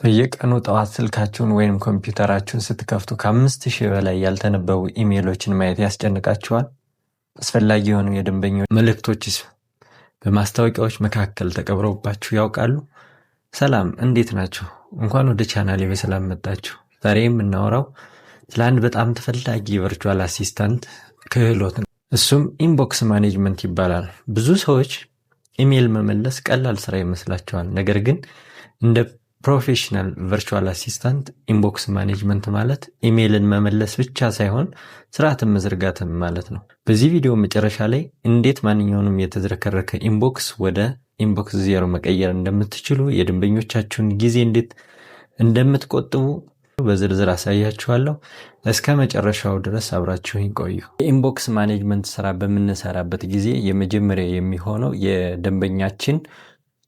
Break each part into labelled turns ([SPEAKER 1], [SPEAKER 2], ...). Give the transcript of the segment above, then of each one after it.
[SPEAKER 1] በየቀኑ ጠዋት ስልካችሁን ወይም ኮምፒውተራችሁን ስትከፍቱ ከ5,000 በላይ ያልተነበቡ ኢሜሎችን ማየት ያስጨንቃችኋል? አስፈላጊ የሆኑ የደንበኞች መልእክቶችስ በማስታወቂያዎች መካከል ተቀብረውባችሁ ያውቃሉ? ሰላም፣ እንዴት ናችሁ? እንኳን ወደ ቻናሌ በሰላም መጣችሁ። ዛሬ የምናወራው ስለ አንድ በጣም ተፈላጊ virtual assistant ክህሎት ነው። እሱም inbox management ይባላል። ብዙ ሰዎች ኢሜል መመለስ ቀላል ስራ ይመስላቸዋል። ነገር ግን እንደ professional virtual assistant inbox management ማለት ኢሜይልን መመለስ ብቻ ሳይሆን ስርዓትን መዘርጋትም ማለት ነው። በዚህ ቪዲዮ መጨረሻ ላይ እንዴት ማንኛውንም የተዝረከረከ inbox ወደ inbox zero መቀየር እንደምትችሉ፣ የደንበኞቻችሁን ጊዜ እንዴት እንደምትቆጥቡ በዝርዝር አሳያችኋለሁ። እስከ መጨረሻው ድረስ አብራችሁኝ ቆዩ። የ inbox management ስራ በምንሰራበት ጊዜ የመጀመሪያ የሚሆነው የደንበኛችን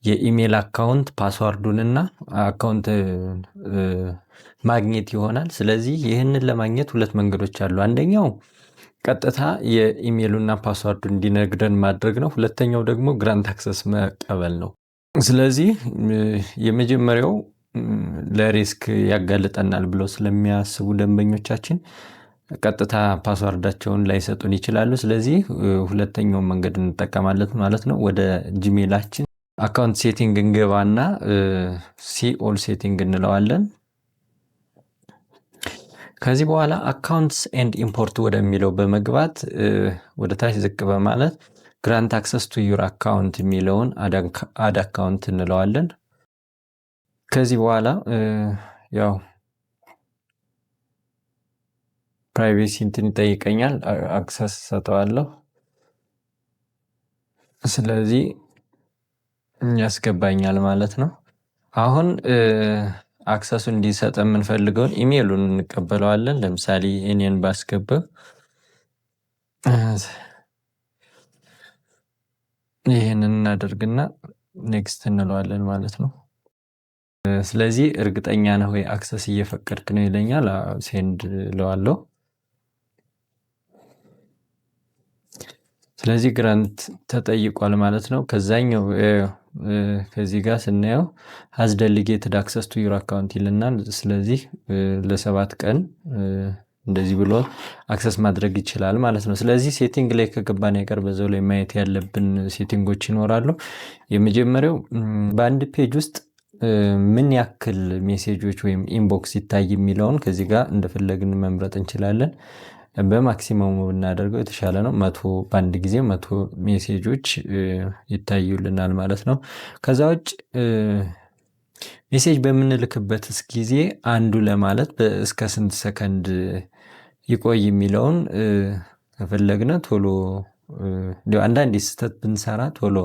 [SPEAKER 1] የኢሜል account password ኡንና account ማግኘት ይሆናል። ስለዚህ ይህንን ለማግኘት ሁለት መንገዶች አሉ። አንደኛው ቀጥታ የኢሜሉና password ኡ እንዲነግረን ማድረግ ነው። ሁለተኛው ደግሞ grant access መቀበል ነው። ስለዚህ የመጀመሪያው ለ risk ያጋልጠናል ብለው ስለሚያስቡ ደንበኞቻችን ቀጥታ password ኣቸውን ላይሰጡን ይችላሉ። ስለዚህ ሁለተኛውን መንገድ እንጠቀማለን ማለት ነው። ወደ Gmail ኣችን account setting እንገባና see all setting እንለዋለን። ከዚህ በኋላ accounts and import ወደሚለው በመግባት ወደ ታች ዝቅ በማለት grant access to your account የሚለውን add account እንለዋለን። ከዚህ በኋላ ያው privacy እንትን ይጠይቀኛል፣ access ሰጠዋለሁ። ስለዚህ ያስገባኛል ማለት ነው። አሁን access ኡ እንዲሰጥ የምንፈልገውን ኢሜይሉን እንቀበለዋለን። ለምሳሌ እኔን ባስገባው ይህንን እናደርግና next እንለዋለን ማለት ነው። ስለዚህ እርግጠኛ ነህ ወይ access እየፈቀድክ ነው ይለኛል። send እለዋለሁ። ስለዚህ grant ተጠይቋል ማለት ነው። ከዛኛው ከዚህ ጋር ስናየው has delegated access to your account ይልናል። ስለዚህ ለ7 ቀን እንደዚህ ብሎ access ማድረግ ይችላል ማለት ነው። ስለዚህ setting ላይ ከገባን አይቀር በዛው ላይ ማየት ያለብን setting ኦች ይኖራሉ። የመጀመሪያው በአንድ page ውስጥ ምን ያክል message ኦች ወይም inbox ይታይ የሚለውን ከዚህ ጋር እንደፈለግን መምረጥ እንችላለን። በ maximum ኡ ብናደርገው የተሻለ ነው። 100 በአንድ ጊዜ 100 message ኦች ይታዩልናል ማለት ነው። ከዛ ውጭ message በምንልክበት ጊዜ undo ለማለት እስከ ስንት ሰከንድ ይቆይ የሚለውን ከፈለግነ ቶሎ አንዳንዴ ስህተት ብንሰራ ቶሎ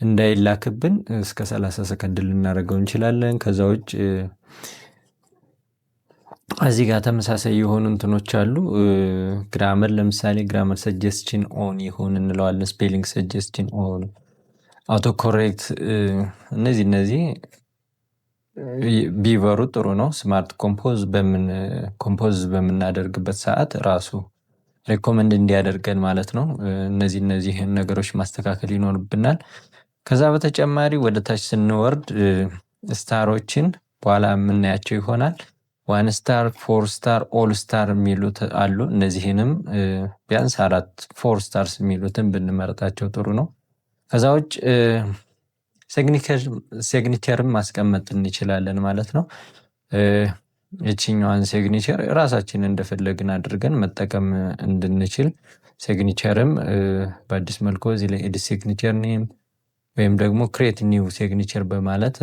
[SPEAKER 1] እንዳይላክብን እስከ 30 ሰከንድ ልናደርገው እንችላለን። ከዛ ውጭ እዚህ ጋር ተመሳሳይ የሆኑ እንትኖች አሉ። Grammar ለምሳሌ grammar suggestion on ይሁን እንለዋለን። Spelling suggestion on፣ auto correct፣ እነዚህ ቢበሩ ጥሩ ነው። Smart compose በምን compose በምናደርግበት ሰዓት ራሱ recommend እንዲያደርገን ማለት ነው። እነዚህን ነገሮች ማስተካከል ይኖርብናል። ከዛ በተጨማሪ ወደ ታች ስንወርድ star ኦችን በኋላ የምናያቸው ይሆናል። One star፣ four star፣ all star የሚሉት አሉ። እነዚህንም ቢያንስ አራት four stars የሚሉትን ብንመርጣቸው ጥሩ ነው። ከዛ ውጭ signature ም ማስቀመጥ እንችላለን ማለት ነው። ይችኛዋን signature ራሳችን እንደፈለግን አድርገን መጠቀም እንድንችል signature ም በአዲስ መልኩ እዚህ ላይ edit signature name ወይም ደግሞ create new signature በማለት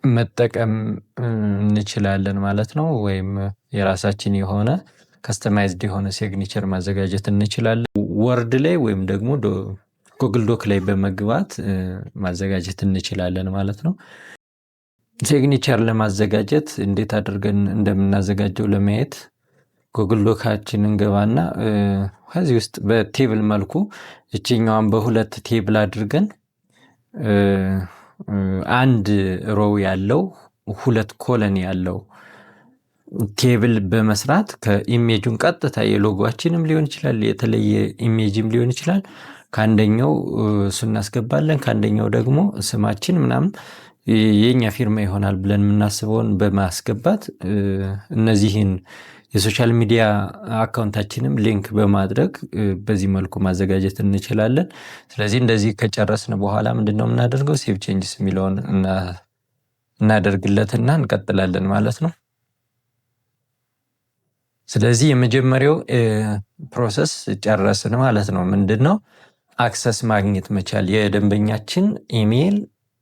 [SPEAKER 1] መጠቀም እንችላለን ማለት ነው። ወይም የራሳችን የሆነ customized የሆነ signature ማዘጋጀት እንችላለን። Word ላይ ወይም ደግሞ Google Doc ላይ በመግባት ማዘጋጀት እንችላለን ማለት ነው። Signature ለማዘጋጀት እንዴት አድርገን እንደምናዘጋጀው ለማየት Google Doc ኣችን እንገባና ከዚህ ውስጥ በ table መልኩ እችኛዋን በሁለት table አድርገን አንድ row ያለው ሁለት column ያለው table በመስራት ከ image ኡን ቀጥታ የሎጎችንም ሊሆን ይችላል፣ የተለየ image ም ሊሆን ይችላል። ከአንደኛው እሱ እናስገባለን፣ ከአንደኛው ደግሞ ስማችን ምናምን የኛ ፊርማ ይሆናል ብለን የምናስበውን በማስገባት እነዚህን የ social media account ኣችንም link በማድረግ በዚህ መልኩ ማዘጋጀት እንችላለን። ስለዚህ እንደዚህ ከጨረስን በኋላ ምንድነው የምናደርገው? Save changes የሚለውን እናደርግለትና እንቀጥላለን ማለት ነው። ስለዚህ የመጀመሪያው process ጨረስን ማለት ነው። ምንድነው? Access ማግኘት መቻል፣ የደንበኛችን email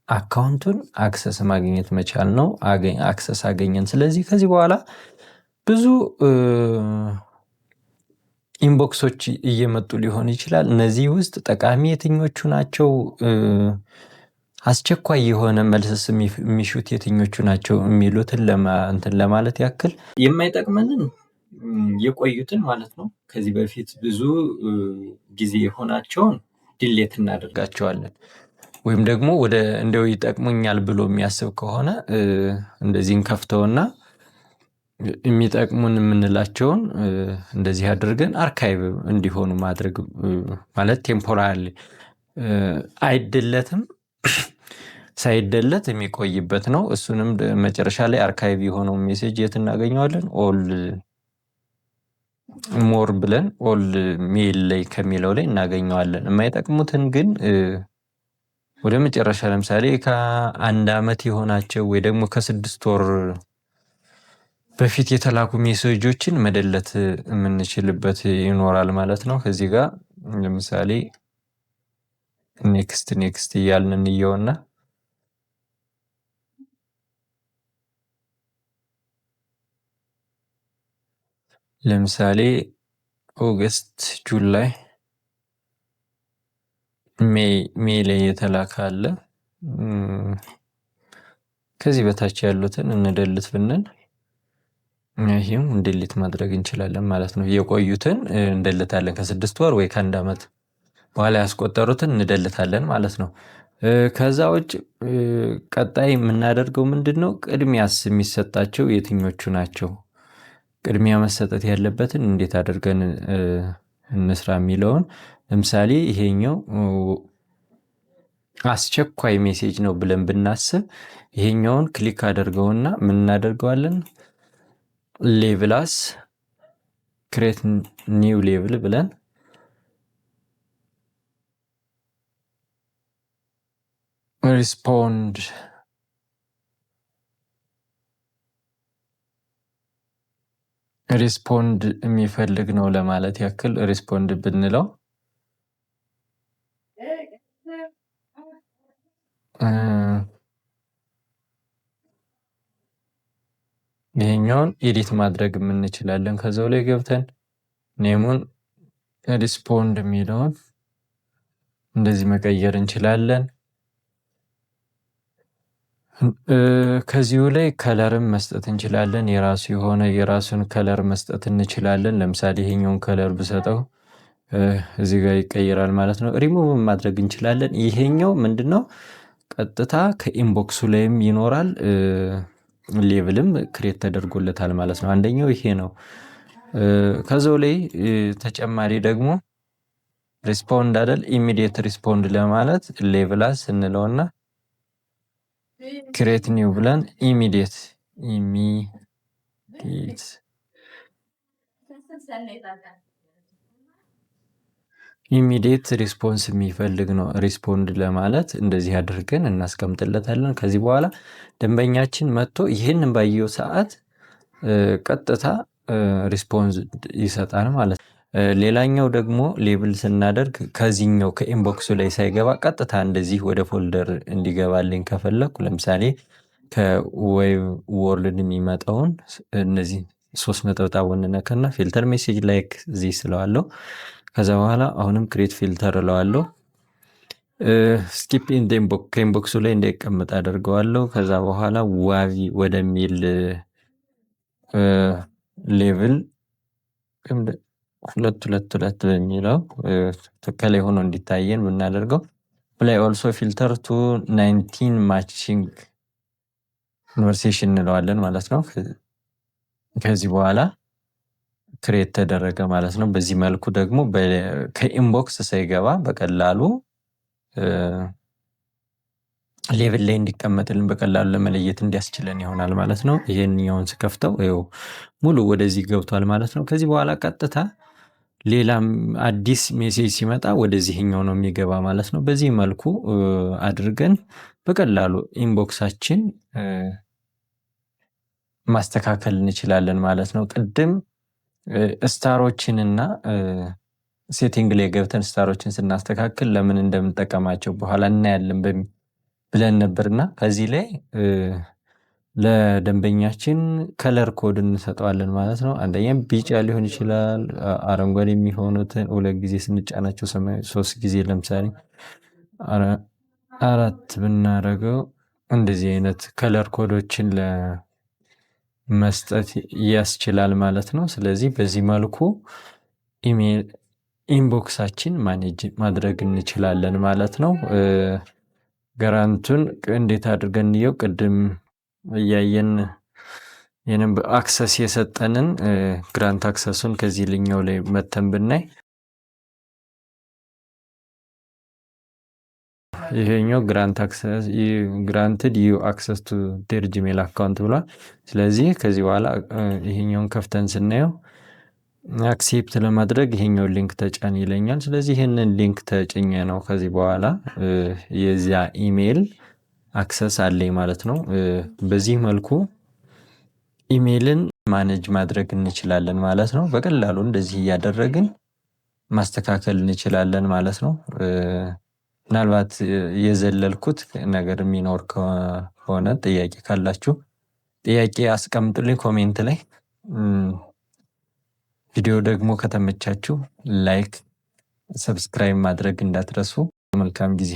[SPEAKER 1] account ኡን access ማግኘት መቻል ነው። Access አገኘን። ስለዚህ ከዚህ በኋላ ብዙ inbox ኦች እየመጡ ሊሆን ይችላል። እነዚህ ውስጥ ጠቃሚ የትኞቹ ናቸው፣ አስቸኳይ የሆነ መልስስ የሚሹት የትኞቹ ናቸው የሚሉትን እንትን ለማለት ያክል የማይጠቅመንን የቆዩትን ማለት ነው፣ ከዚህ በፊት ብዙ ጊዜ የሆናቸውን delete እናደርጋቸዋለን። ወይም ደግሞ ወደ እንደው ይጠቅሙኛል ብሎ የሚያስብ ከሆነ እንደዚህ እንከፍተውና የሚጠቅሙን የምንላቸውን እንደዚህ አድርገን archive እንዲሆኑ ማድረግ ማለት temporary አይደለትም፣ ሳይደለት የሚቆይበት ነው። እሱንም መጨረሻ ላይ archive የሆነው message የት እናገኘዋለን? All more ብለን all mail ላይ ከሚለው ላይ እናገኘዋለን። የማይጠቅሙትን ግን ወደ መጨረሻ፣ ለምሳሌ ከ1 አመት የሆናቸው ወይ ደግሞ ከ6 ወር በፊት የተላኩ message ኦችን መደለት የምንችልበት ይኖራል ማለት ነው። ከዚህ ጋር ለምሳሌ next next እያልን እንየውና ለምሳሌ August፣ July፣ May ላይ የተላከ አለ። ከዚህ በታች ያሉትን እንደልት ብንል ይህም delete ማድረግ እንችላለን ማለት ነው። የቆዩትን እንደልታለን፣ ከ6 ወር ወይ ከአንድ ዓመት በኋላ ያስቆጠሩትን እንደልታለን ማለት ነው። ከዛ ውጭ ቀጣይ የምናደርገው ምንድን ነው? ቅድሚያስ የሚሰጣቸው የትኞቹ ናቸው? ቅድሚያ መሰጠት ያለበትን እንዴት አድርገን እንስራ የሚለውን፣ ለምሳሌ ይሄኛው አስቸኳይ message ነው ብለን ብናስብ ይሄኛውን click አድርገውና ምን እናደርገዋለን? Label as create new label ብለን respond የሚፈልግ ነው ለማለት ያክል respond ብንለው፣ ይሄኛውን edit ማድረግ እንችላለን። ከዛው ላይ ገብተን name ኡን respond የሚለውን እንደዚህ መቀየር እንችላለን። ከዚሁ ላይ color ም መስጠት እንችላለን። የራሱ የሆነ የራሱን color መስጠት እንችላለን። ለምሳሌ ይሄኛውን color ብሰጠው እዚህ ጋር ይቀየራል ማለት ነው። ሪሙቭ ማድረግ እንችላለን። ይሄኛው ምንድነው? ቀጥታ ከ inbox ኡ ላይም ይኖራል፣ label ም create ተደርጎለታል ማለት ነው። አንደኛው ይሄ ነው። ከዛው ላይ ተጨማሪ ደግሞ respond አይደል፣ immediate respond ለማለት label as እንለውና create new ብለን immediate response የሚፈልግ ነው። Respond ለማለት እንደዚህ አድርገን እናስቀምጥለታለን። ከዚህ በኋላ ደንበኛችን መጥቶ ይህንን ባየው ሰዓት ቀጥታ response ይሰጣል ማለት ነው። ሌላኛው ደግሞ label ስናደርግ ከዚህኛው ከ inbox ኡ ላይ ሳይገባ ቀጥታ እንደዚህ ወደ folder እንዲገባልኝ ከፈለኩ፣ ለምሳሌ ከ Wave World የሚመጣውን እነዚህ ሶስት ነጠብጣብ እንነካና filter message like this እለዋለሁ። ከዛ በኋላ አሁንም create filter እለዋለሁ። Skip ከ inbox ኡ ላይ እንዳይቀመጥ አደርገዋለሁ። ከዛ በኋላ ዋቪ ወደሚል label 222 በሚለው ከላይ ሆኖ እንዲታየን ብናደርገው፣ apply also filter to 19 matching conversation እንለዋለን ማለት ነው። ከዚህ በኋላ create ተደረገ ማለት ነው። በዚህ መልኩ ደግሞ ከ inbox ሳይገባ በቀላሉ Level ላይ እንዲቀመጥልን በቀላሉ ለመለየት እንዲያስችለን ይሆናል ማለት ነው። ይሄንኛውን ስከፍተው ይኸው ሙሉ ወደዚህ ገብቷል ማለት ነው። ከዚህ በኋላ ቀጥታ ሌላም አዲስ message ሲመጣ ወደዚህኛው ነው የሚገባ ማለት ነው። በዚህ መልኩ አድርገን በቀላሉ inbox ኣችን ማስተካከል እንችላለን ማለት ነው። ቅድም star ኦችንና setting ላይ ገብተን star ኦችን ስናስተካክል ለምን እንደምንጠቀማቸው በኋላ እናያለን ብለን ነበርና ከዚህ ላይ ለደንበኛችን color code እንሰጠዋለን ማለት ነው። አንደኛ ቢጫ ሊሆን ይችላል፣ አረንጓዴ የሚሆኑትን ሁለት ጊዜ ስንጫናቸው ሰማያዊ፣ ሶስት ጊዜ ለምሳሌ አራት ብናደርገው እንደዚህ አይነት color code ኦችን ለመስጠት ያስችላል ማለት ነው። ስለዚህ በዚህ መልኩ email inbox ኣችን manage ማድረግ እንችላለን ማለት ነው። Grant ኡን እንዴት አድርገን እንየው? ቅድም እያየን access የሰጠንን grant access ኡን ከዚህ ልኛው ላይ መተን ብናይ ይሄኛው grant access granted you access to their Gmail account ብሏል። ስለዚህ ከዚህ በኋላ ይሄኛውን ከፍተን ስናየው accept ለማድረግ ይሄኛውን link ተጫን ይለኛል። ስለዚህ ይህንን link ተጭኜ ነው ከዚህ በኋላ የዚያ email access አለኝ ማለት ነው። በዚህ መልኩ email ን manage ማድረግ እንችላለን ማለት ነው። በቀላሉ እንደዚህ እያደረግን ማስተካከል እንችላለን ማለት ነው። ምናልባት የዘለልኩት ነገር የሚኖር ከሆነ ጥያቄ ካላችሁ ጥያቄ አስቀምጡልኝ comment ላይ። ቪዲዮ ደግሞ ከተመቻችሁ like፣ subscribe ማድረግ እንዳትረሱ። መልካም ጊዜ።